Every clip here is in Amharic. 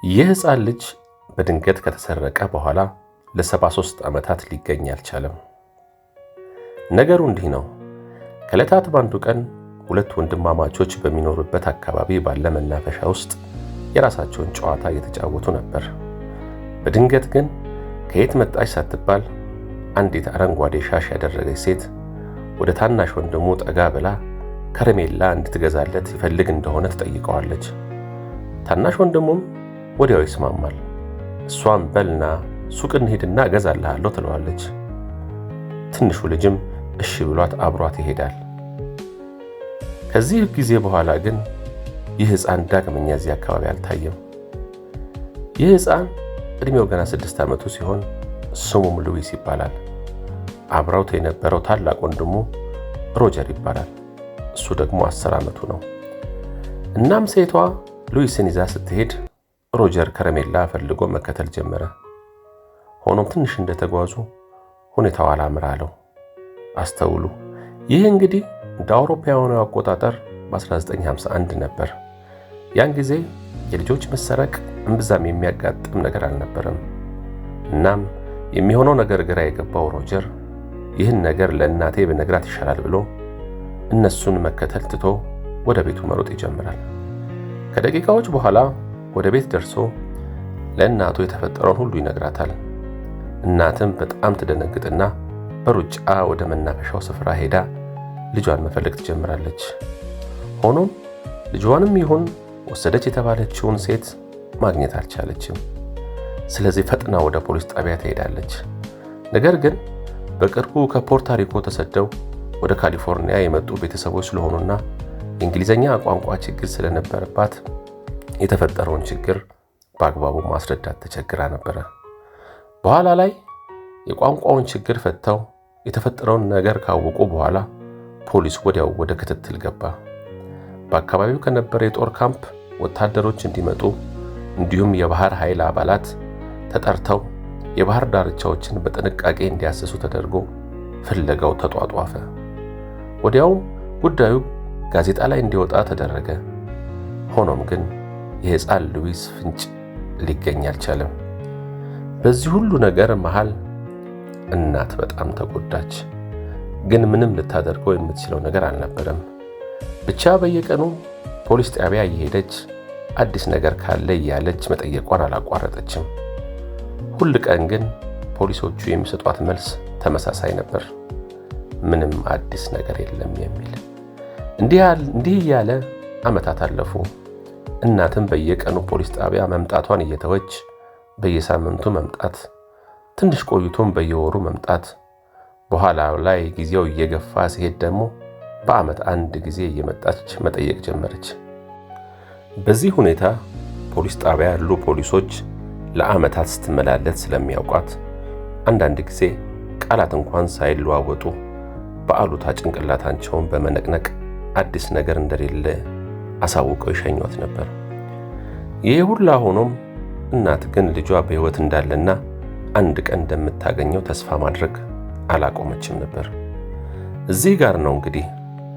ይህ ሕፃን ልጅ በድንገት ከተሰረቀ በኋላ ለ73 ዓመታት ሊገኝ አልቻለም። ነገሩ እንዲህ ነው። ከዕለታት ባንዱ ቀን ሁለት ወንድማማቾች በሚኖሩበት አካባቢ ባለ መናፈሻ ውስጥ የራሳቸውን ጨዋታ እየተጫወቱ ነበር። በድንገት ግን ከየት መጣች ሳትባል አንዲት አረንጓዴ ሻሽ ያደረገች ሴት ወደ ታናሽ ወንድሙ ጠጋ ብላ ከረሜላ እንድትገዛለት ይፈልግ እንደሆነ ትጠይቀዋለች። ታናሽ ወንድሙም ወዲያው ይስማማል። እሷም በልና ሱቅ እንሂድና እገዛልሃለሁ ትለዋለች። ትንሹ ልጅም እሺ ብሏት አብሯት ይሄዳል። ከዚህ ጊዜ በኋላ ግን ይህ ሕፃን ዳግመኛ እዚህ አካባቢ አልታየም። ይህ ሕፃን ዕድሜው ገና 6 ዓመቱ ሲሆን ስሙም ሉዊስ ይባላል። አብረውት የነበረው ታላቅ ወንድሙ ሮጀር ይባላል። እሱ ደግሞ 10 ዓመቱ ነው። እናም ሴቷ ሉዊስን ይዛ ስትሄድ ሮጀር ከረሜላ ፈልጎ መከተል ጀመረ። ሆኖም ትንሽ እንደተጓዙ ሁኔታው አላምር አለው። አስተውሉ፣ ይህ እንግዲህ እንደ አውሮፓውያኑ አቆጣጠር በ1951 ነበር። ያን ጊዜ የልጆች መሰረቅ እምብዛም የሚያጋጥም ነገር አልነበረም። እናም የሚሆነው ነገር ግራ የገባው ሮጀር ይህን ነገር ለእናቴ ብነግራት ይሻላል ብሎ እነሱን መከተል ትቶ ወደ ቤቱ መሮጥ ይጀምራል። ከደቂቃዎች በኋላ ወደ ቤት ደርሶ ለእናቱ የተፈጠረውን ሁሉ ይነግራታል። እናትም በጣም ትደነግጥና በሩጫ ወደ መናፈሻው ስፍራ ሄዳ ልጇን መፈለግ ትጀምራለች። ሆኖም ልጇንም ይሁን ወሰደች የተባለችውን ሴት ማግኘት አልቻለችም። ስለዚህ ፈጥና ወደ ፖሊስ ጣቢያ ትሄዳለች። ነገር ግን በቅርቡ ከፖርታሪኮ ተሰደው ወደ ካሊፎርኒያ የመጡ ቤተሰቦች ስለሆኑና የእንግሊዝኛ ቋንቋ ችግር ስለነበረባት የተፈጠረውን ችግር በአግባቡ ማስረዳት ተቸግራ ነበረ። በኋላ ላይ የቋንቋውን ችግር ፈተው የተፈጠረውን ነገር ካወቁ በኋላ ፖሊስ ወዲያው ወደ ክትትል ገባ። በአካባቢው ከነበረ የጦር ካምፕ ወታደሮች እንዲመጡ እንዲሁም የባህር ኃይል አባላት ተጠርተው የባህር ዳርቻዎችን በጥንቃቄ እንዲያስሱ ተደርጎ ፍለጋው ተጧጧፈ። ወዲያውም ጉዳዩ ጋዜጣ ላይ እንዲወጣ ተደረገ። ሆኖም ግን የሕፃን ሉዊስ ፍንጭ ሊገኝ አልቻለም። በዚህ ሁሉ ነገር መሃል እናት በጣም ተጎዳች። ግን ምንም ልታደርገው የምትችለው ነገር አልነበረም። ብቻ በየቀኑ ፖሊስ ጣቢያ እየሄደች አዲስ ነገር ካለ እያለች መጠየቋን አላቋረጠችም። ሁል ቀን ግን ፖሊሶቹ የሚሰጧት መልስ ተመሳሳይ ነበር፣ ምንም አዲስ ነገር የለም የሚል። እንዲህ እያለ ዓመታት አለፉ። እናትም በየቀኑ ፖሊስ ጣቢያ መምጣቷን እየተወች በየሳምንቱ መምጣት፣ ትንሽ ቆይቶም በየወሩ መምጣት፣ በኋላ ላይ ጊዜው እየገፋ ሲሄድ ደግሞ በዓመት አንድ ጊዜ እየመጣች መጠየቅ ጀመረች። በዚህ ሁኔታ ፖሊስ ጣቢያ ያሉ ፖሊሶች ለዓመታት ስትመላለስ ስለሚያውቋት አንዳንድ ጊዜ ቃላት እንኳን ሳይለዋወጡ በአሉታ ጭንቅላታቸውን በመነቅነቅ አዲስ ነገር እንደሌለ አሳውቀው ይሸኟት ነበር። ይህ ሁላ ሆኖም እናት ግን ልጇ በሕይወት እንዳለና አንድ ቀን እንደምታገኘው ተስፋ ማድረግ አላቆመችም ነበር። እዚህ ጋር ነው እንግዲህ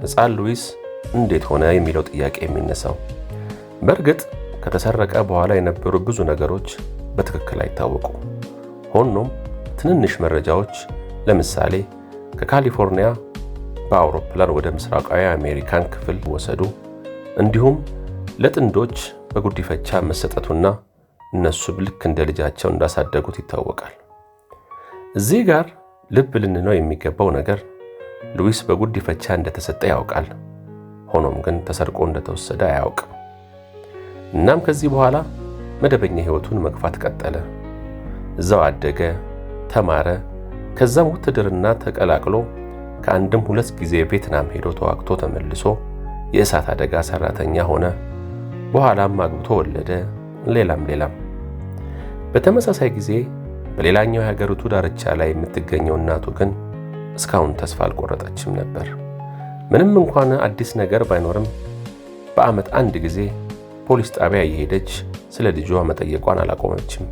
ሕፃን ሉዊስ እንዴት ሆነ የሚለው ጥያቄ የሚነሳው። በእርግጥ ከተሰረቀ በኋላ የነበሩ ብዙ ነገሮች በትክክል አይታወቁም። ሆኖም ትንንሽ መረጃዎች ለምሳሌ ከካሊፎርኒያ በአውሮፕላን ወደ ምስራቃዊ አሜሪካን ክፍል ወሰዱ፣ እንዲሁም ለጥንዶች በጉዲፈቻ መሰጠቱና እነሱ ልክ እንደ ልጃቸው እንዳሳደጉት ይታወቃል። እዚህ ጋር ልብ ልንለው የሚገባው ነገር ሉዊስ በጉዲፈቻ እንደተሰጠ ያውቃል። ሆኖም ግን ተሰርቆ እንደተወሰደ አያውቅም። እናም ከዚህ በኋላ መደበኛ ሕይወቱን መግፋት ቀጠለ። እዛው አደገ፣ ተማረ። ከዛም ውትድርና ተቀላቅሎ ከአንድም ሁለት ጊዜ ቪየትናም ሄዶ ተዋግቶ ተመልሶ የእሳት አደጋ ሰራተኛ ሆነ። በኋላም አግብቶ ወለደ። ሌላም ሌላም። በተመሳሳይ ጊዜ በሌላኛው የሀገሪቱ ዳርቻ ላይ የምትገኘው እናቱ ግን እስካሁን ተስፋ አልቆረጠችም ነበር። ምንም እንኳን አዲስ ነገር ባይኖርም በዓመት አንድ ጊዜ ፖሊስ ጣቢያ እየሄደች ስለ ልጇ መጠየቋን አላቆመችም።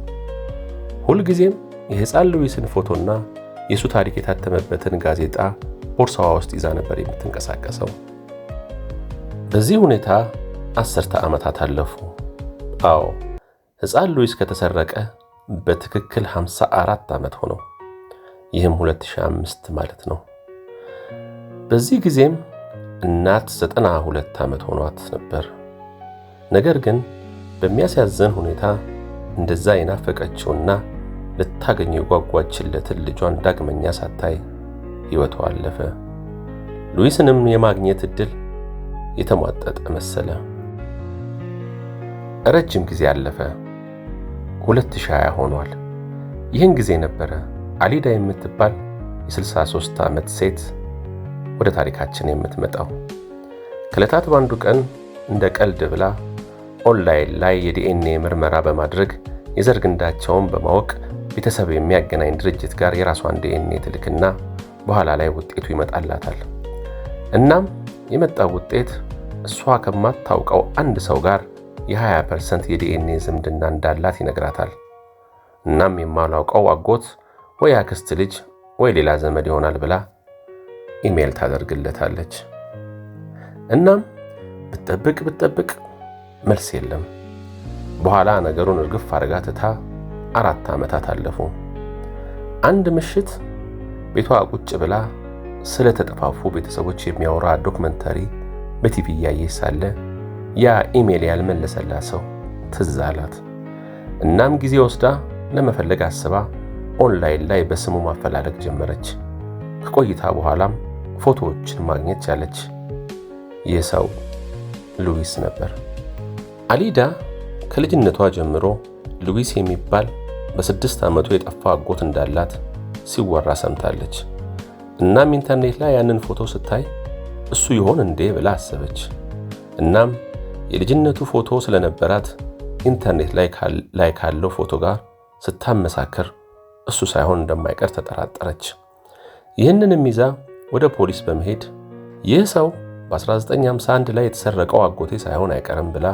ሁልጊዜም የሕፃን ሉዊስን ፎቶና የእሱ ታሪክ የታተመበትን ጋዜጣ ቦርሳዋ ውስጥ ይዛ ነበር የምትንቀሳቀሰው። በዚህ ሁኔታ 10 ዓመታት አለፉ። አዎ፣ ሕፃን ሉዊስ ከተሰረቀ በትክክል 54 ዓመት ሆነው። ይህም 2005 ማለት ነው። በዚህ ጊዜም እናት 92 ዓመት ሆኗት ነበር። ነገር ግን በሚያሳዝን ሁኔታ እንደዛ የናፈቀችውና ልታገኘው የጓጓችለትን ልጇን ዳግመኛ ሳታይ ሕይወቷ አለፈ። ሉዊስንም የማግኘት ዕድል የተሟጠጠ መሰለ። ረጅም ጊዜ አለፈ። 2020 ሆኗል። ይህን ጊዜ ነበረ አሊዳ የምትባል የ63 ዓመት ሴት ወደ ታሪካችን የምትመጣው። ከዕለታት በአንዱ ቀን እንደ ቀልድ ብላ ኦንላይን ላይ የዲኤንኤ ምርመራ በማድረግ የዘር ግንዳቸውን በማወቅ ቤተሰብ የሚያገናኝ ድርጅት ጋር የራሷን ዲኤንኤ ትልክና በኋላ ላይ ውጤቱ ይመጣላታል። እናም የመጣው ውጤት እሷ ከማታውቀው አንድ ሰው ጋር የ20% የዲኤንኤ ዝምድና እንዳላት ይነግራታል። እናም የማላውቀው አጎት ወይ አክስት ልጅ ወይ ሌላ ዘመድ ይሆናል ብላ ኢሜል ታደርግለታለች። እናም ብትጠብቅ ብትጠብቅ መልስ የለም። በኋላ ነገሩን እርግፍ አድርጋ ትታ 4 ዓመታት አለፉ። አንድ ምሽት ቤቷ ቁጭ ብላ ስለ ተጠፋፉ ቤተሰቦች የሚያወራ ዶክመንተሪ በቲቪ እያየች ሳለ ያ ኢሜል ያልመለሰላት ሰው ትዝ አላት። እናም ጊዜ ወስዳ ለመፈለግ አስባ ኦንላይን ላይ በስሙ ማፈላለግ ጀመረች። ከቆይታ በኋላም ፎቶዎችን ማግኘት ቻለች። ይህ ሰው ሉዊስ ነበር። አሊዳ ከልጅነቷ ጀምሮ ሉዊስ የሚባል በ6 ዓመቱ የጠፋ አጎት እንዳላት ሲወራ ሰምታለች። እናም ኢንተርኔት ላይ ያንን ፎቶ ስታይ እሱ ይሆን እንዴ ብላ አሰበች። እናም የልጅነቱ ፎቶ ስለነበራት ኢንተርኔት ላይ ካለው ፎቶ ጋር ስታመሳክር እሱ ሳይሆን እንደማይቀር ተጠራጠረች። ይህንንም ይዛ ወደ ፖሊስ በመሄድ ይህ ሰው በ1951 ላይ የተሰረቀው አጎቴ ሳይሆን አይቀርም ብላ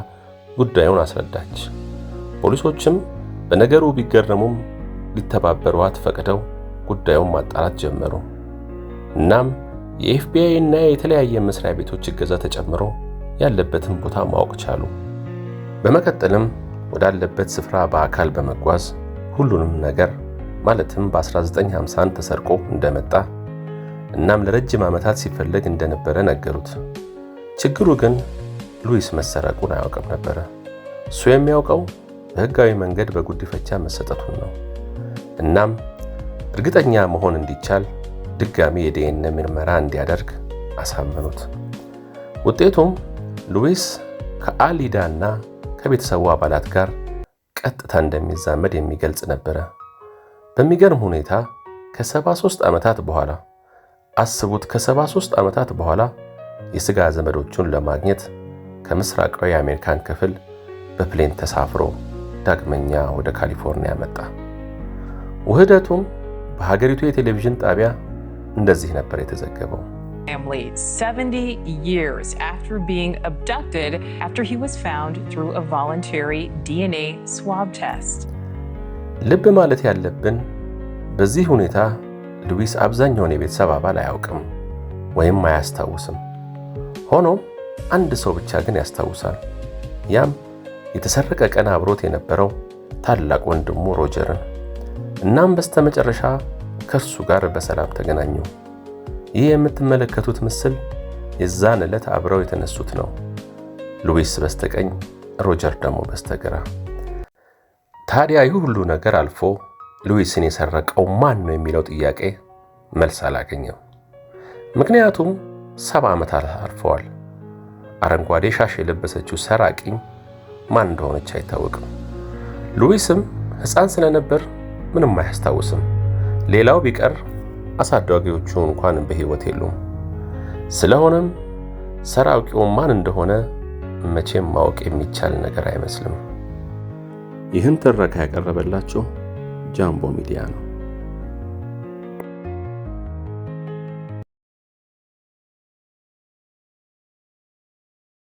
ጉዳዩን አስረዳች። ፖሊሶችም በነገሩ ቢገረሙም ሊተባበሯት ፈቅደው ጉዳዩን ማጣራት ጀመሩ። እናም የኤፍቢአይ እና የተለያየ መስሪያ ቤቶች እገዛ ተጨምሮ ያለበትን ቦታ ማወቅ ቻሉ። በመቀጠልም ወዳለበት ስፍራ በአካል በመጓዝ ሁሉንም ነገር ማለትም በ1951 ተሰርቆ እንደመጣ እናም ለረጅም ዓመታት ሲፈለግ እንደነበረ ነገሩት። ችግሩ ግን ሉዊስ መሰረቁን አያውቅም ነበር። እሱ የሚያውቀው በህጋዊ መንገድ በጉዲፈቻ መሰጠቱን ነው። እናም እርግጠኛ መሆን እንዲቻል ድጋሚ የዲኤንኤ ምርመራ እንዲያደርግ አሳመኑት። ውጤቱም ሉዊስ ከአሊዳና ከቤተሰቡ አባላት ጋር ቀጥታ እንደሚዛመድ የሚገልጽ ነበር። በሚገርም ሁኔታ ከ73 ዓመታት በኋላ አስቡት፣ ከ73 ዓመታት በኋላ የስጋ ዘመዶቹን ለማግኘት ከምስራቃዊ የአሜሪካን ክፍል በ plane ተሳፍሮ ዳግመኛ ወደ ካሊፎርኒያ መጣ። ውህደቱም በሀገሪቱ የቴሌቪዥን ጣቢያ እንደዚህ ነበር የተዘገበው። Family 70 years after being abducted after he was found through a voluntary DNA swab test. ልብ ማለት ያለብን በዚህ ሁኔታ ሉዊስ አብዛኛውን የቤተሰብ አባል አያውቅም ወይም አያስታውስም። ሆኖም አንድ ሰው ብቻ ግን ያስታውሳል። ያም የተሰረቀ ቀን አብሮት የነበረው ታላቅ ወንድሙ ሮጀርን። እናም በስተመጨረሻ ከእርሱ ጋር በሰላም ተገናኙ። ይህ የምትመለከቱት ምስል የዛን ዕለት አብረው የተነሱት ነው። ሉዊስ በስተቀኝ፣ ሮጀር ደግሞ በስተግራ። ታዲያ ይህ ሁሉ ነገር አልፎ ሉዊስን የሰረቀው ማን ነው የሚለው ጥያቄ መልስ አላገኘም። ምክንያቱም 70 ዓመታት አልፈዋል። አረንጓዴ ሻሽ የለበሰችው ሰራቂም ማን እንደሆነች አይታወቅም። ሉዊስም ሕፃን ስለነበር ምንም አያስታውስም። ሌላው ቢቀር አሳዳጊዎቹ እንኳን በሕይወት የሉም። ስለሆነም ሰራቂው ማን እንደሆነ መቼም ማወቅ የሚቻል ነገር አይመስልም። ይህን ትረካ ያቀረበላችሁ ጃምቦ ሚዲያ ነው።